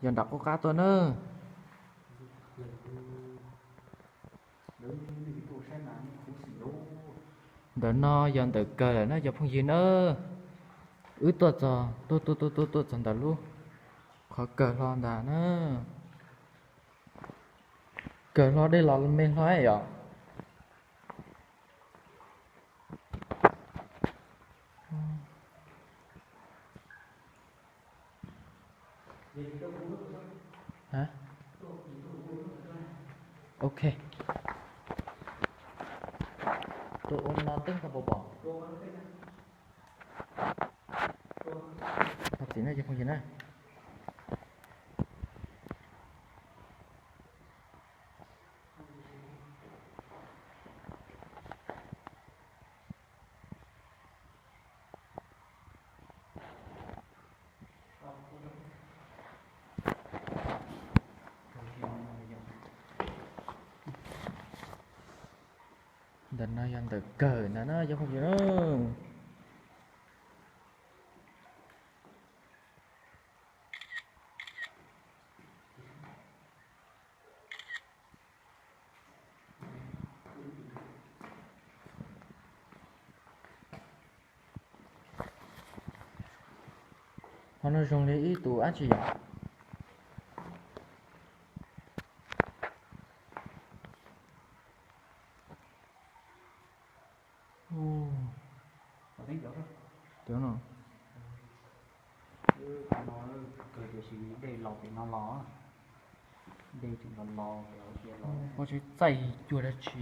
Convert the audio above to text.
Yog nram qub qab tuaj na. Ntawm no yog ntawm kawg lawm na cov phooj ywg na. Wb tuaj txog, tuaj tuaj tuaj tuaj tuaj txog ntawm lub qhov kawg hlo ntag na. Kawg hlo dej los me hlo yom. Ok. Tuaj ua no teb koj puas pom? Thov txim na cov phooj ywg na. Ntawm no yog ntawm kawg ntag na cov phooj ywg na. Qhov no zoo li ib tug dab tsi yom? Cov no, dej los pem no los, dej tseem los los, peb tsis txaij cuag dab tsi.